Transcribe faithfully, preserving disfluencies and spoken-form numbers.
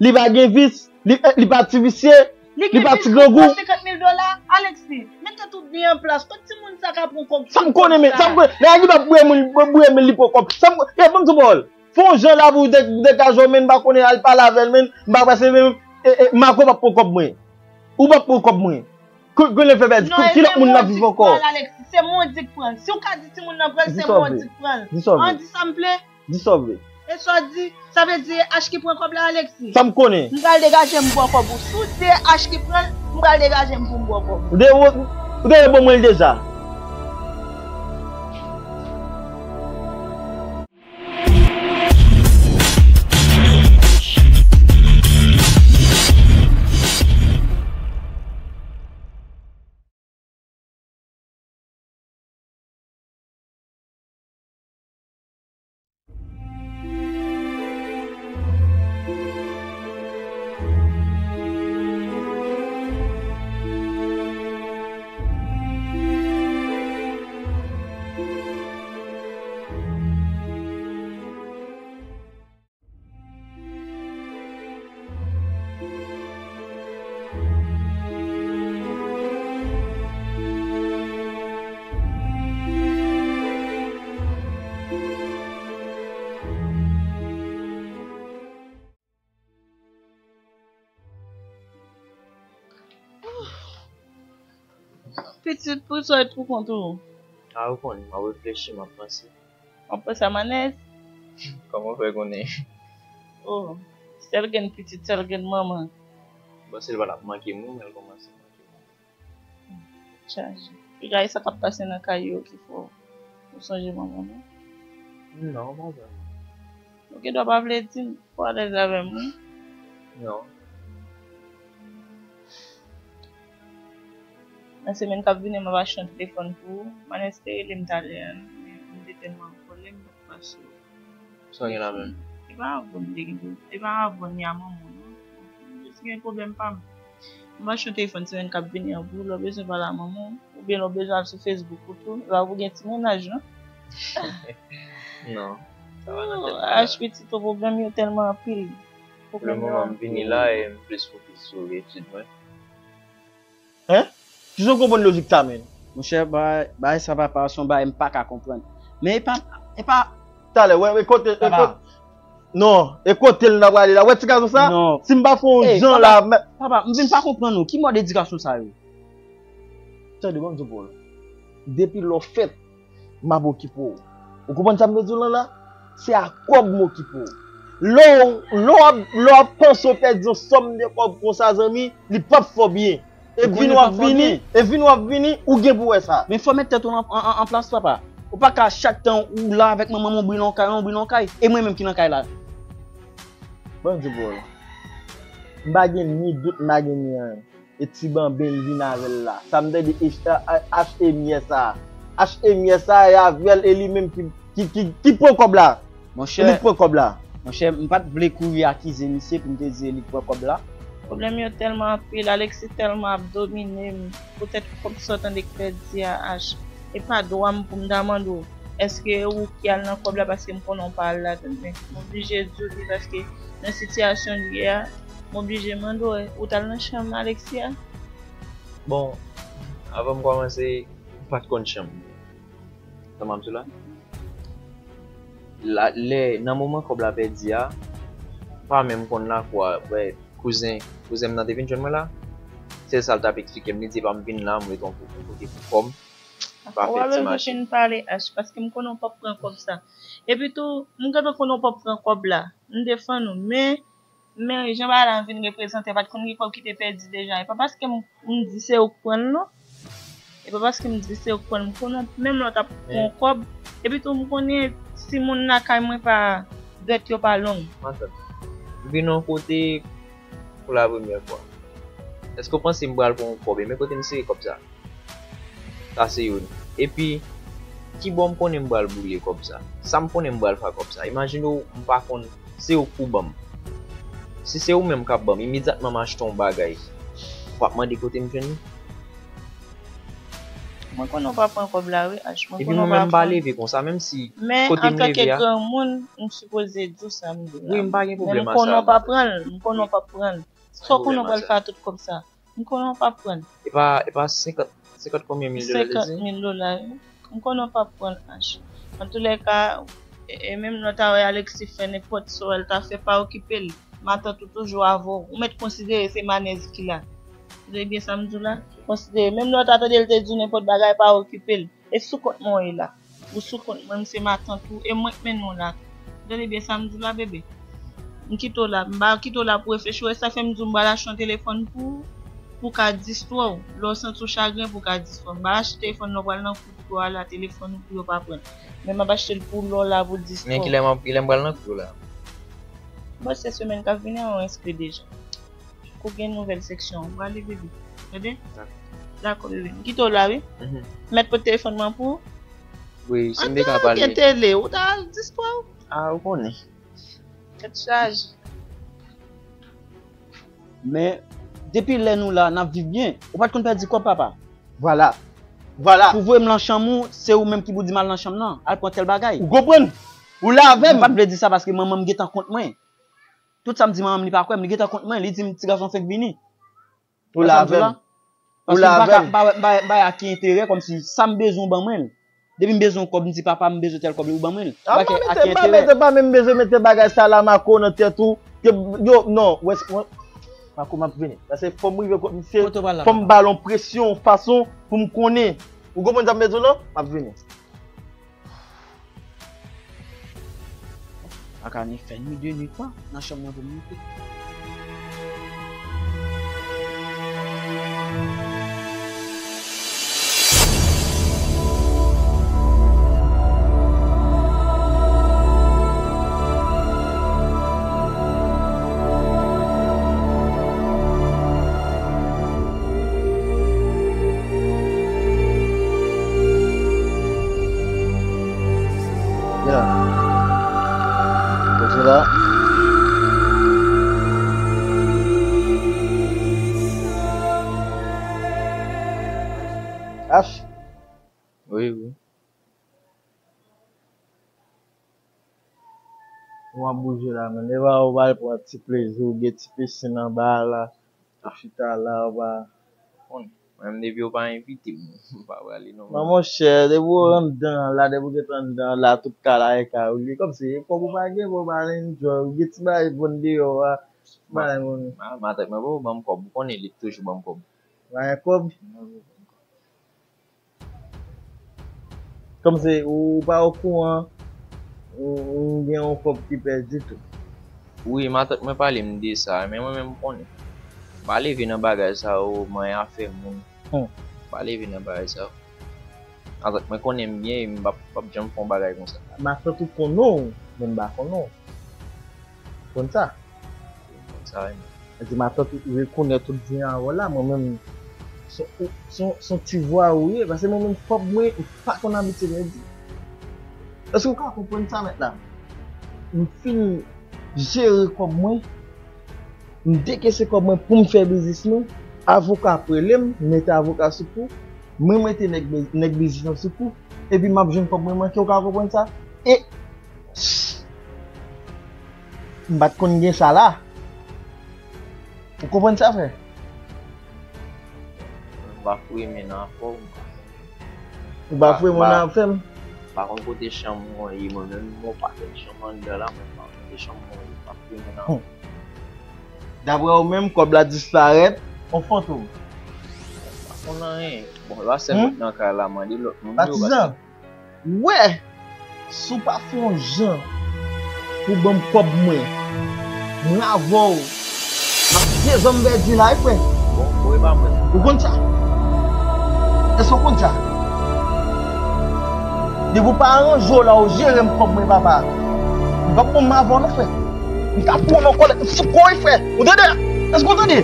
Li pa gen vis, li, li pa ti visye, li pa ti grangou. Li gen vis pou senkant mil dola. Alexis, met tèt ou byen an plas. Kot timoun sa ka pran kòb? Sa m konnen, men, sa m konnen. Nèg la ki pa boure moun, boure men li pran kòb. Sa m, e, ban m di w pawòl. Fè yon jan la pou de-, degaje w, men m pa konnen al pale avè l, men m pa prese, men, e, e, Marco p ap pran kòb mwen. Ou p ap pran kòb mwen. Konnen fè pèdi. Ki lòt moun n ap viv ankò? Alexis, se mwen di k pran l. Si w ka di timoun nan pran l, se mwen di k pran l. An di sa m vle. Di sa w vle. E sa w di, sa vle di e H ki pran kòb la, Alexis? Sa m konnen. M pral degaje m pran kòb ou. Si w di e H ki pran l, m pral degaje m pou m pran kòb ou. Ou te, ou te reponn mwen l deja. Pitit, pou sa w ret pou kont ou? A, ou konnen, m ap reflechi, m ap panse. W ap panse a Manès? Kòman w fè konnen? Oh, sèl grenn pitit, sèl grenn manman. M panse l pa t ap manke m, wi, men l kòmanse manke m. Chaje. Piga e sa k ap pase nan kay yo ki fè w sonje manman w, non? Non, pa vrèman. Ou gen dwa pa vle di m, ou alèz avè m, wi. Non. Nan semèn k ap vini, m ap achte yon telefòn pou ou. Manès te rele m talè a, men m te tèlman an kòlè, m pa t pase. Sa w gen la menm? E pa avè w m te gen pwoblèm. E pa avè w ni a manman w, non. M jis gen pwoblèm pa m. M ap achte yon telefòn semèn k ap vini an pou ou. Lè w bezwen pale a manman w, oubyen lè w bezwen al sou Facebook ou tou, e pa pou gen ti mennaj, non? Non. Sa pa nan tèt mwen. Ach, pitit, pwoblèm yo tèlman anpil. Pwoblèm yo anpil. Pou le moman, m vini la e m plis fokis sou etid mwen. Hein? Kijan w konprann lojik sa, menn? Monchè, bagay, bagay sa, papa, se yon bagay m pa ka konprann. Men e pa, e pa... Talè, wè, e kote, e kote. Non, e kote l n ap prale la. Wè ti gason sa? Non. Si m pa fè yon jan la, men... Papa, m vin pa konprann ou. Ki mòd edikasyon sa yo? Tande, ban m di w, Paul. Depi lè w fèt, m ap okipe w. Ou konprann sa m vle di w lan la? Se a kòb m okipe w. Lè w, lè w ap, lè w ap panse w pèdi yon sòm de kòb konsa, zanmi, li p ap fè w byen. E vin w ap vini, e vin w ap vini, ou gen pou wè sa. Men fò w met tèt ou an, an, an, an plas, papa. Ou pa ka chak tan ou la avèk manman m, ou brile yon kay, ou brile yon kay. E mwen menm ki nan kay la? Ban m di w, Paul. M pa gen ni dout, m pa gen ni anyen. E ti banben l vin avè l la. Sa m tande H-, a, a, H M yè sa. H M yè sa e avè l e li menm ki, ki, ki, ki pran kòb la. Monchè, e li k pran kòb la. Monchè, m pa t vle kouri akize misye pou m te di e li k pran kòb la. Pwoblèm yo tèlman anpil, Alexis tèlman ap domine m. Poutèt kòb sa w tande k pèdi a, H. E pa dwa m pou m ta mande w, èske ou ki al nan kòb la paske m konnen w pa al ladan l, men m oblije di w li paske nan sitiyasyon l ye a, m oblije mande w, ou t al nan chanm Alexis a? Bon, avan m kòmanse, m pa t konn chanm. Sa m ap di w la? La, lè, nan moman kòb la pèdi a, m pa menm konn lakou a, wè, kouzen, kouzen m nan te vin jwenn mwen la. Se sa l t ap eksplike m, li di epa m vin la, m ret yon kote pou kòb. M pa fè ti mache. Ou pa bezwen fin pale, H, paske m konnen w p ap pran kòb sa. Epi tou, m gentan konnen w p ap pran kòb la. M defann ou, men Men jan bagay la vin reprezante, pa t konn gen kòb ki te pèdi deja. E pa paske m, m di se ou k pran l, non. E pa paske m di se ou k pran l. M konnen menm lè w t ap pran yon kòb. Epi tou, m konnen timoun lakay mwen pa, dwèt yo pa long. Matant, m vin yon kote pou la premyè fwa. Èske w panse m pral pran yon kòb? E men kote m sere kòb sa. Sa se youn. Epi, kibò m konnen m pral boule kòb sa? Sa m konnen m pral fè ak kòb sa? Imajine w, m pa konn, se ou k pou ban m. Si se ou menm k ap ban m, imedyatman m achte yon bagay, w ap mande kote m jwenn li? M Mwen konnen w pa pran kòb la, wi, H. Mwen konnen w pa pran. Epi mwen menm m pa leve konsa, menm si kote m leve a. Men antanke granmoun, m sipoze di w sa m di w la. Wi, m pa gen pwoblèm a sa. Men m konnen w pa pran l. M konnen w pa pran l. Sa w konnen w pral fè a tout kòb sa? M konnen w p ap pran l. E pa, e pa senkant, senkant konbyen mil dola l di? Senkant mil dola, wi. M konnen w p ap pran l, H. Antoulèka, e, e menm lè w ta wè Alexis fè nenpòt sa w wè l ta fè, pa okipe l. Matant ou toujou avè w. Ou mèt konsidere se manèz ki la. Ou tande byen sa m di w la? Konsidere. Menm lè w ta tande l te di w nenpòt bagay, pa okipe l. E sou kont mwen w ye la. Ou sou kont mwen, m se matant ou, e mwen k mennen w la. Tande byen sa m di w la, bebe. M kite w la, m pa kite w la pou reflechi, e sa fè m di w m pral achte yon telefòn pou ou, pou w ka distrè w. Lè w santi w chagren, pou w ka distrè w. M pa achte telefòn lè w pral nan kout ou ale a telefòn ou pou yo pa pran. Men m ap achte l pou lè w la pou distrè w. Men kilè m ap, kilè m pral nan kout ou la? Bon, se semèn k ap vini an, ou enskri deja. Kou gen nouvèl seksyon, ou prale, bebe. Tande? Dakò. Dakò, bebe. M kite w la, wi. Mhm. Mèt pote telefòn mwen pou ou. Wi, si m te ka pale. Antan gen tele, ou ta al distrè w. Ah, ou konnen. Tèt chaje. Men, depi lè nou la, n ap viv byen. Ou pa t konn pèdi kòb, papa. Vwala. Vwala. Pou voye m lan chanm ou, se ou menm ki pou di m al lan chanm nan. Al pran tèl bagay. Ou konprann? Ou la avè m. M pa t vle di sa paske manman m gentan kont mwen. Tout sa m di manman m, li pa kwè m, li gentan kont mwen, li di m ti gason fenk vini. Ou la avè m. Ou la avè m. Paske m pa ka, m pa wè, m pa wè, m pa wè a ki enterè, kòmsi sa m bezwen ou ban mwen l. Depi m bezwen yon kòb, m di papa m bezwen tèl kòb, ou ban mwen l. M pa wè a ki enterè. M pa mete, m pa menm bezwen mete bagay sa la, Marco, nan tèt ou. Ke, yo, non, wè, wè, Marco, m ap vini. Paske fò m rive kot misye, fò m ba l yon presyon, yon fason pou m konnen. Ou konprann sa m bezwen la? M ap vini. Pa ka ni fè ni de nwi pa nan chanm nan pou m moute. Ya. Kote la? Ach. Wi, wi. Ou ap bouje la, men. Epa ou pral pran ti plezi, ou gen ti pisin anba a la. Ou chita la, ou pa konn. Mwen menm, depi yo pa envite m, m pa prale non. Non, monchè, depi w anndan an la, depi w gentan anndan an la, tout kay la e kay ou li. Kòmsi, e kòb ou pa gen, bon, ou pa enjoy. Ou gen ti bagay vann deyò a. Ti bagay moun. Ma, matant mwen, bon, ban m kòb. Ou konnen li toujou ban m kòb. Ba kòb. Kòmsi ou pa okouran, ou, ou gen yon kòb ki pèdi tou. Wi, matant mwen pale m de sa, men mwen menm m konnen. M pa leve nan bagay sa yo, manyen afè moun. Hmm. M pa leve nan bagay sa yo. Matant mwen konnen m byen, e m p ap, p ap janm fè yon bagay konsa. Matant ou konnen w, men m pa konnen w. Konn sa? Konn sa, wi. Sa di matant ou rekonèt ou byen avè w la, mwen menm, se yon, se yon, se yon ti vwa ou ye, paske mwen menm kòb mwen, m pa konn abitye pèdi. Èske w ka konprann sa mèt la? M fin jere kòb mwen, m dekese kòb mwen pou m fè biznis mwen, avoka ap rele m, m mete avoka sou kou, mwen mete nèg, nèg biznis lan sou kou, epi m ap jwenn kòb mwen manke, w ka konprann sa? E M pa t konn gen sa la. Ou konprann sa, frè? M pa foure men nan afè w. Ou pa foure men nan afè m? M pa konn kote chanm mwen ye, mwen menm, mwen pa fè chanm anndan la, mwen pa konn kote chanm mwen ye, m pa foure men nan afè w. Daprè ou menm, kòb la disparèt, on fantom. M pa konn anyen. Bon, la sèl mwen nan kay la, mande lòt moun yo, paske Patizan. Wè, si w pa fè yon jan pou ban m kòb mwen, mwen avè w, n ap dezòm vèdi la, wi, frè. Bon, bon, e pa mwen. Ou konn sa? Èske w konn sa? Depi w pa ranje w la, w jere m kòb mwen, papa. M p ap bon m avè w, non, frè. M ka pran w nan kòlèt, m fou kò w, wi, frè. Ou tande? Èske w tande?